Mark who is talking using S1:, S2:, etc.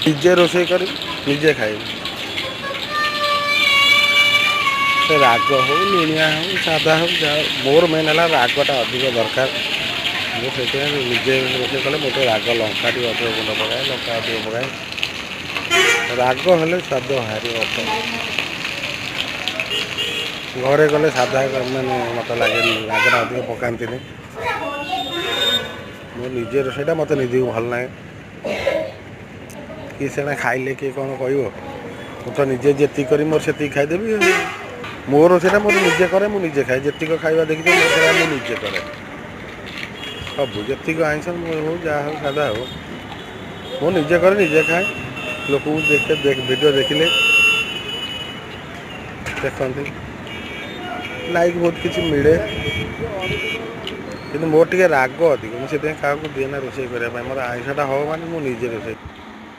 S1: ନିଜେ ରୋଷେଇ କରିବି, ନିଜେ ଖାଇବି। ସେ ରାଗ ହଉ, ଲୁଣିଆ ହଉ, ସାଧା ହଉ, ଯାହା। ମୋର ମେନ୍ ହେଲା ରାଗଟା ଅଧିକ ଦରକାର। ମୁଁ ସେଥିପାଇଁ ନିଜେ ରୋଷେଇ କଲେ ମୁଁ ଟିକେ ରାଗ ଲଙ୍କା ଟିକେ ଅଧିକ ଗୁଣ୍ଡ ପକାଏ, ଲଙ୍କା ଅଧିକ ପକାଏ। ରାଗ ହେଲେ ସ୍ୱାଦ ବାହାରିବ ଅଟୋମେଟିକ୍। ଘରେ କଲେ ସାଧା ମାନେ ମୋତେ ଲାଗେ ରାଗଟା ଅଧିକ ପକାନ୍ତିନି। ମୁଁ ନିଜେ ରୋଷେଇଟା ମୋତେ ନିଜକୁ ଭଲ ଲାଗେ। କିଏ ସିନା ଖାଇଲେ କିଏ କ'ଣ କହିବ? ମୁଁ ତ ନିଜେ ଯେତିକି କରି ମୋର ସେତିକି ଖାଇଦେବି ଆଉ। ମୋ ରୋଷେଇଟା ମୋର ନିଜେ କରେ, ମୁଁ ନିଜେ ଖାଏ। ଯେତିକ ଖାଇବା ଦେଖିଥିବ, ମୋ ସେଇଟା ମୁଁ ନିଜେ କରେ ସବୁ। ଯେତିକ ଆଇଁଷ ମୁଁ ହଉ, ଯାହା ହଉ, ସାଧା ହଉ, ମୁଁ ନିଜେ କରେ, ନିଜେ ଖାଏ। ଲୋକଙ୍କୁ ଦେଖେ, ଭିଡ଼ିଓ ଦେଖିଲେ ଦେଖନ୍ତି, ଲାଇକ୍ ବହୁତ କିଛି ମିଳେ। କିନ୍ତୁ ମୋର ଟିକେ ରାଗ ଅଧିକ, ମୁଁ ସେଥିପାଇଁ କାହାକୁ ଦିଏ ନା ରୋଷେଇ କରିବା ପାଇଁ। ମୋର ଆଇଁଷଟା ହେବ ମାନେ ମୁଁ ନିଜେ ରୋଷେଇ